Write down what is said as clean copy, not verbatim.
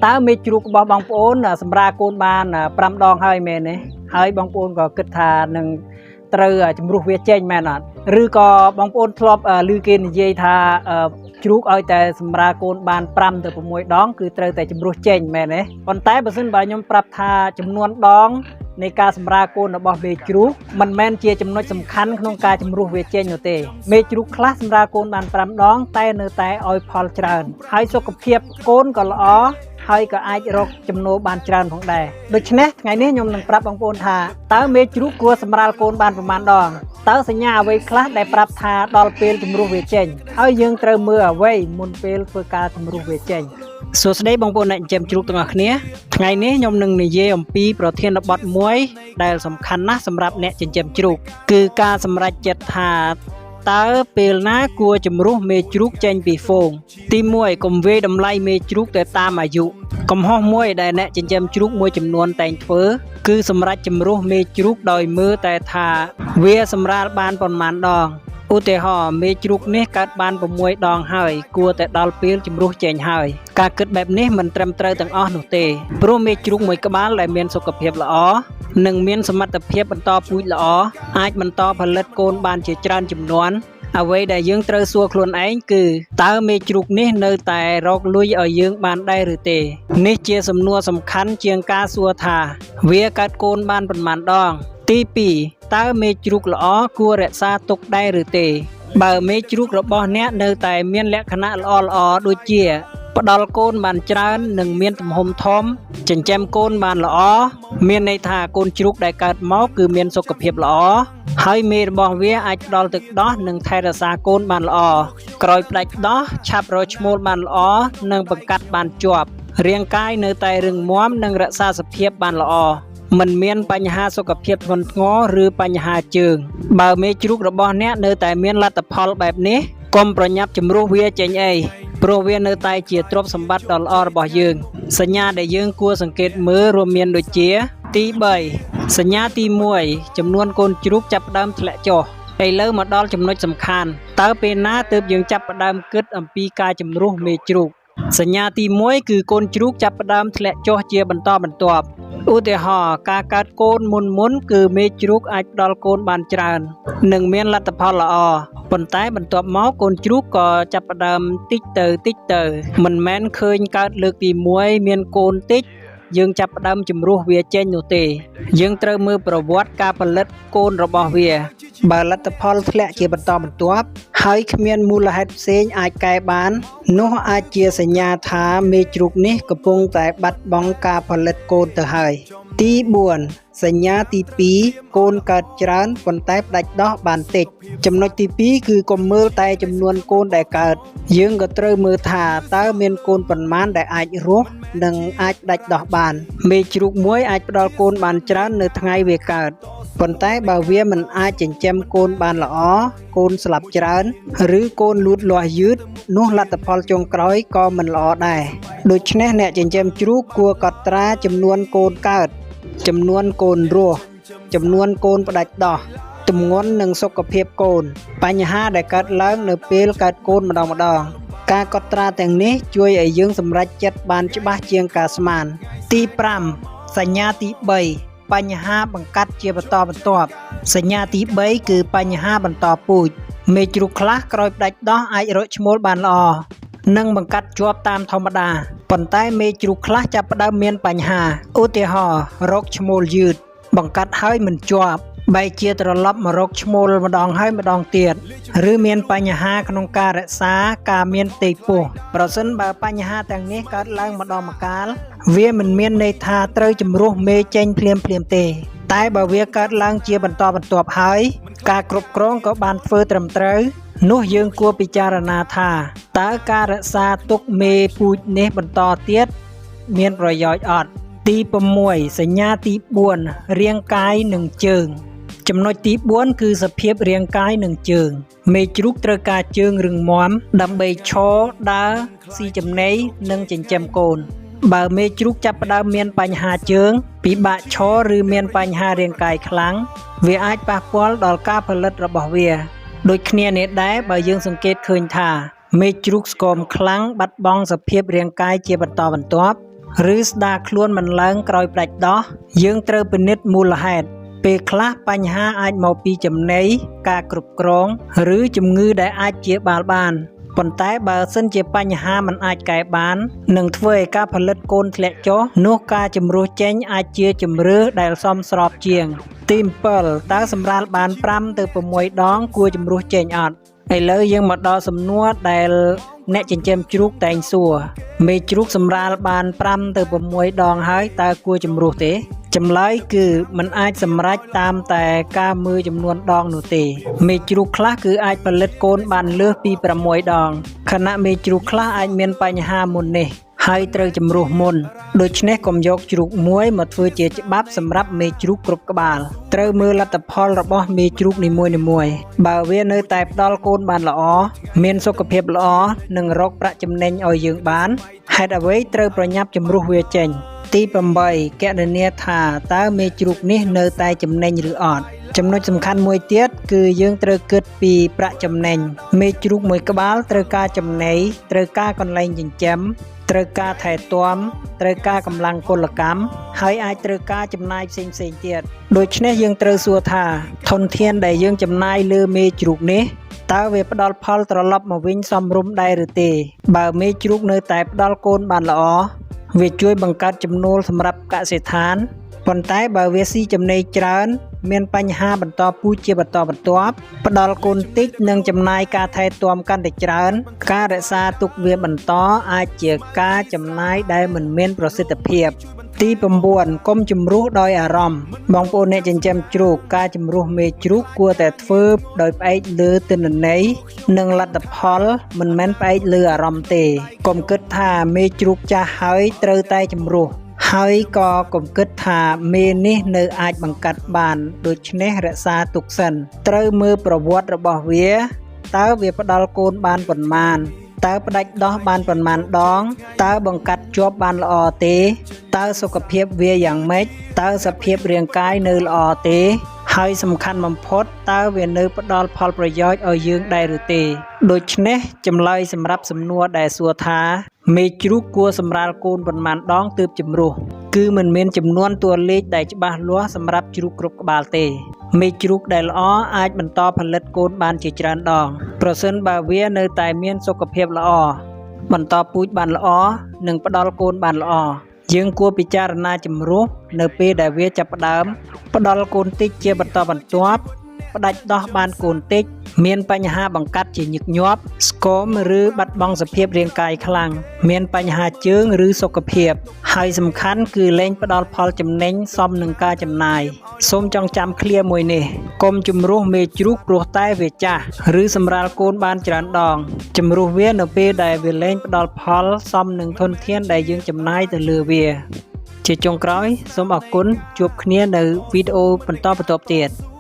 តើមេជ្រូករបស់បងប្អូនសម្រាលកូនបាន5ដងហើយមែនទេហើយបងប្អូនក៏គិតថានឹងត្រូវជំរុះវាចេញមែនអត់ឬក៏បងប្អូនធ្លាប់ឮគេនិយាយថាជ្រូកឲ្យតែសម្រាលកូនបាន5ទៅ6ដងគឺត្រូវតែជំរុះចេញមែនទេប៉ុន្តែបើសិនបើខ្ញុំប្រាប់ថាចំនួនដងនៃការសម្រាលកូនរបស់មេជ្រូកមិនមែនជាចំណុចសំខាន់ក្នុងការជំរុះវាចេញនោះទេមេជ្រូកខ្លះសម្រាលកូនបាន5ដងតែនៅតែឲ្យផលច្រើនហើយសុខភាពកូនក៏ល្អហើយក៏អាចរកចំណូលបានច្រើនផងដែរដូច្នេះថ្ងៃនេះខ្ញុំនឹងប្រាប់បងប្អូនថាតើមេជ្រូកគួរសម្រាលកូនបានប្រមាណដងតើសញ្ញាអ្វីខ្លះដែលប្រាប់ថាដល់ពេលជំរុះវាចេញហើយយើងត្រូវមើលអ្វីមុនពេលធ្វើការជំរុះវាចេញសួស្តីបងប្អូនអ្នកចិញ្ចឹមជ្រូកទាំងអស់គ្នាថ្ងៃនេះខ្ញុំនឹងនិយាយអំពីប្រធានបទមួយដែលសំខាន់ណាស់សម្រាប់អ្នកចិញ្ចឹមជ្រូកគឺការសម្រេចចិត្តថាតើពេលណាគួរជំរុះមេជ្រូកចេញពីហ្វូងទី1កុំវាយតម្លៃមេជ្រូកទៅតាមអាយុកំហុសមួយដែលអ្នកចិញ្ចឹមជ្រូកមួយចំនួនតែងធ្វើគឺសម្រេចជំរុះមេជ្រូកដោយមើលតែថាវាសម្រាលបានប៉ុន្មានដងឧទាហរណ៍មេជ្រូកនេះកើតបាន6ដងហើយគួរតែដល់ពេលជំរុះចេញហើយការគិតបែបនេះមិនត្រឹមត្រូវទាំងអស់នោះទេព្រោះមេជ្រូកមួយក្បាលដែលមានសុខភាពល្អនិងមានសមត្ថភាពបន្តពូជល្អអាចបន្តផលិតកូនបានជាច្រើនចំនួនអ្វីដែលយើងត្រូវសួរខ្លួនឯងគឺតើមេជ្រូកនេះនៅតែរកលុយឲ្យយើងបានដែរឬទេនេះជាសំណួរសំខាន់ជាងការសួរថាវាកើតកូនបានប៉ុន្មានដងទី2តើមេជ្រូកល្អគួររក្សាទុកដែរឬទេបើមេជ្រូករបស់អ្នកនៅតែមានលក្ខណៈល្អៗដូចជាផ្ដល់កូនបានច្រើននិងមានទំហំធំចិញ្ចឹមកូនបានល្អមានន័យថាកូនជ្រូកដែលកើតមកគឺមានសុខភាពល្អហើយមេរបស់វាអាចផ្ដល់ទឹកដោះនិងថែរក្សាកូនបានល្អក្រោយផ្ដាច់ដោះឆាប់រកឈ្មោលបានល្អនិងបង្កាត់បានជាប់រាងកាយនៅតែរឹងមាំនិងរក្សាសភាពបានល្អមិនមានបញ្ហាសុខភាពធ្ងន់ធ្ងរឬបញ្ហាជើងបើមេជ្រូករបស់អ្នកនៅតែមានលទ្ធផលបែបនេះកុំប្រញាប់ជំរុះវាចេញអីព្រោះវានៅតែជាទ្រព្យសម្បត្តិដ៏ល្អរបស់យើងសញ្ញាដែលយើងគួរសង្កេតមើលរួមមានដូចជាទី3សញ្ញាទី1ចំនួនកូនជ្រូកចាប់ផ្ដើមធ្លាក់ចុះឥឡូវមកដល់ចំណុចសំខាន់តើពេលណាទើបយើងចាប់ផ្ដើមគិតអំពីការជំរុះមេជ្រូកសញ្ញាទី1គឺកូនជ្រូកចាប់ផ្ដើមធ្លាក់ចុះជាបន្តបន្ទាប់ឧទាហរណ៍ការកើតកូនមុនៗគឺមេជ្រូកអាចផ្ដល់កូនបានច្រើននិងមានលទ្ធផលល្អប៉ុន្តែបន្ទាប់មកកូនជ្រូកក៏ចាប់ផ្ដើមតិចទៅតិចទៅមិនមែនឃើញកើតលើកទី1មានកូនតិចយើងចាប់ផ្ដើមជំរុះវាចេញនោះទេយើងត្រូវមើលប្រវត្តិការផលិតកូនរបស់វាបើលទ្ធផលធ្លាក់ជាបន្តបន្ទាប់ហើយគ្មានមូលហេតុផ្សេងអាចកែបាននោះអាចជាសញ្ញាថាមេជ្រូកនេះកំពុងតែបាត់បង់ការផលិតកូនទៅហើយទី4សញ្ញាទី2កូនកើតច្រើនប៉ុន្តែផ្ដាច់ដោះបានតិចចំណុចទី2គឺកុំមើលតែចំនួនកូនដែលកើតយើងក៏ត្រូវមើលថាតើមានកូនប៉ុន្មានដែលអាចរស់និងអាចផ្ដាច់ដោះបានមេជ្រូកមួយអាចផ្ដល់កូនបានច្រើននៅថ្ងៃវាកើតប៉ុន្តែបើវាមិនអាចចិញ្ចឹមកូនបានល្អកូនស្លាប់ច្រើនឬកូនលូតលាស់យឺតនោះលទ្ធផលចុងក្រោយក៏មិនល្អដែរដូច្នេះអ្នកចិញ្ចឹមជ្រូកគួរកត់ត្រាចំនួនកូនកើតចំនួនកូនរស់ចំនួនកូនផ្ដាច់ដោះទម្ងន់និងសុខភាពកូនបញ្ហាដែលកើតឡើងនៅពេលកើតកូនម្ដងៗការកត់ត្រាទាំងនេះជួយឲ្យយើងសម្រេចចិត្តបានច្បាស់ជាងការស្មានទី5សញ្ញាទី3បញ្ហាបង្កាត់ជាបន្តបន្ទាប់សញ្ញាទី3គឺបញ្ហាបន្តពូជមេជ្រូកខ្លះក្រោយផ្ដាច់ដោះអាចរកឈ្មោលបានល្អនិងបង្កាត់ជាប់តាមធម្មតាប៉ុន្តែមេជ្រូកខ្លះចាប់ផ្ដើមមានបញ្ហាឧទាហរណ៍រកឈ្មោលយឺតបង្កាត់ហើយមិនជាប់បែរជាត្រឡប់មករកឈ្មោលម្ដងហើយម្ដងទៀតឬមានបញ្ហាក្នុងការរក្សាការមានផ្ទៃពោះប្រសិនបើបញ្ហាទាំងនេះកើតឡើងម្ដងម្កាលវាមិនមានន័យថាត្រូវជំរុះមេចេញភ្លាមៗទេតែបើវាកើតឡើងជាបន្តបន្ទាប់ហើយការគ្រប់គ្រងក៏បានធ្វើត្រឹមត្រូវនោះយើងគួរពិចារណាថាតើការរក្សាទុកមេពូជនេះបន្តទៀតមានប្រយោជន៍អត់ទី6សញ្ញាទី4រាងកាយនិងជើងចំណុចទី4គឺសភាពរាងកាយនិងជើងមេជ្រូកត្រូវការជើងរឹងមាំដើម្បីឈរដើរស៊ីចំណីនិងចិញ្ចឹមកូនបើមេជ្រូកចាប់ផ្ដើមមានបញ្ហាជើងពិបាកឈរឬមានបញ្ហារាងកាយខ្លាំងវាអាចប៉ះពាល់ដល់ការផលិតរបស់វាដូចគ្នានេះដែរបើយើងសង្កេតឃើញថាមេជ្រូកស្គមខ្លាំងបាត់បង់សភាពរាងកាយជាបន្តបន្ទាប់ ឬស្ដារខ្លួនមិនឡើងក្រោយផ្ដាច់ដោះយើងត្រូវពិនិត្យមូលហេតុពេលខ្លះបញ្ហាអាចមកពីចំណីការគ្រប់គ្រងឬជំងឺដែលអាចព្យាបាលបានប៉ុន្តែបើសិនជាបញ្ហាមិនអាចកែបាននិងធ្វើឲ្យការផលិតកូនធ្លាក់ចុះនោះការជំរុះចេញអាចជាជម្រើសដែលសមស្របជាងទី7តើសម្រាលបាន5ទៅ6ដងគួរជំរុះចេញអត់ឥឡូវយើងមកដល់សំណួរដែលអ្នកចិញ្ចឹមជ្រូកតែងសួរមេជ្រូកសម្រាលបាន5ទៅ6ដងហើយតើគួរជំរុះទេចម្លើយគឺมันអាចសម្រេចតាមតែការមើលចំនួនដងនោះទេមេជ្រូកខ្លះគឺអាចផលិតកូនបានលើសពី6ដងខណៈមេជ្រូកខ្លះអាចមានបញ្ហាមុននេះហើយត្រូវជំរុះមុនដូច្នេះកុំយកជ្រូកមួយមកធ្វើជាច្បាប់សម្រាប់មេជ្រូកគ្រប់ក្បាលត្រូវមើលលទ្ធផលរបស់មេជ្រូកនីមួយៗបើវានៅតែផ្ដល់កូនបានល្អមានសុខភាពល្អនិងរកប្រាក់ចំណេញឲ្យយើងបានហេតុអ្វីត្រូវប្រញាប់ជំរុះវាចេញទី8កណនាថាតើមេជ្រូកនេះនៅតែចំណេញឬអត់ចំណុចសំខាន់មួយទៀតគឺយើងត្រូវគិតពីប្រាក់ចំណេញមេជ្រូកមួយក្បាលត្រូវការចំណីត្រូវការកន្លែងចិញ្ចឹមត្រូវការថែទាំត្រូវការកម្លាំងពលកម្មហើយអាចត្រូវការចំណាយផ្សេងៗទៀតដូច្នេះយើងត្រូវសួរថាធនធានដែលយើងចំណាយលើមេជ្រូកនេះតើវាផ្ដល់ផលត្រឡប់មកវិញសមរម្យដែរឬទេបើមេជ្រូកនៅតែផ្ដល់កូនបានល្អវាជួយបង្កើតចំណូលសម្រាប់កសិដ្ឋានប៉ុន្តែបើវាស៊ីចំណីច្រើនមានបញ្ហាបន្តពូជជាបន្តបន្ទាប់ផ្ដល់កូនតិចនិងចំណាយការថែទាំកាន់តែច្រើនការរក្សាទុកវាបន្តអាចជាការចំណាយដែលមិនមានប្រសិទ្ធភាពទី9កុំជំរុះដោយអារម្មណ៍បងប្អូនអ្នកចិញ្ចឹមជ្រូកការជំរុះមេជ្រូកគួរតែធ្វើដោយផ្អែកលើទិន្នន័យនិងលទ្ធផលមិនមែនផ្អែកលើអារម្មណ៍ទេកុំគិតថាមេជ្រូកចាស់ហើយត្រូវតែជំរុះហើយក៏កុំគិតថាមេនេះនៅអាចបង្កាត់បានដូច្នេះរក្សាទុកសិនត្រូវមើលប្រវត្តិរបស់វាតើវាផ្ដល់កូនបានប៉ុន្មានតើផ្ដាច់ដោះបានប៉ុន្មានដងតើបង្កាត់ជាប់បានល្អទេតើសុខភាពវាយ៉ាងម៉េចតើសភាពរាងកាយនៅល្អទេហើយសំខាន់បំផុតតើវានៅផ្ដល់ផលប្រយោជន៍ឲ្យយើងដែរឬទេដូច្នេះចម្លើយសម្រាប់សំណួរដែលសួរថាមេជ្រូកគួរសម្រាលកូនប៉ុន្មានដងទើបជំរុះគឺមិនមានចំនួនតួលេខដែលច្បាស់លាស់សម្រាប់ជ្រូកគ្រប់ក្បាលទេមេជ្រូកដែលល្អអាចបន្តផលិតកូនបានជាច្រើនដងប្រសិនបើវានៅតែមានសុខភាពល្អបន្តពូជបានល្អនិងផ្ដល់កូនបានល្អយើងគួរពិចារណាជំរុះនៅពេលដែលវាចាប់ផ្ដើមផ្ដល់កូនតិចជាបន្តបន្ទាប់ផ្ដាច់ដោះបានកូនតិចមានបញ្ហាបង្កាត់ជាញឹកញាប់ស្គមឬបាត់បង់សភាពរាងកាយខ្លាំងមានបញ្ហាជើងឬសុខភាពហើយសំខាន់គឺលែងផ្ដល់ផលចំណេញសមនឹងការចំណាយសូមចងចាំឃ្លាមួយនេះកុំជំរុះមេជ្រូកព្រោះតែវាចាស់ឬសម្រាលកូនបានច្រើនដងជំរុះវានៅពេលដែលវាលែងផ្ដល់ផលសមនឹងធនធានដែលយើងចំណាយទៅលើវាជាចុងក្រោយសូមអរគុណជួបគ្នានៅវីដេអូបន្តបន្ទាប់ទៀត។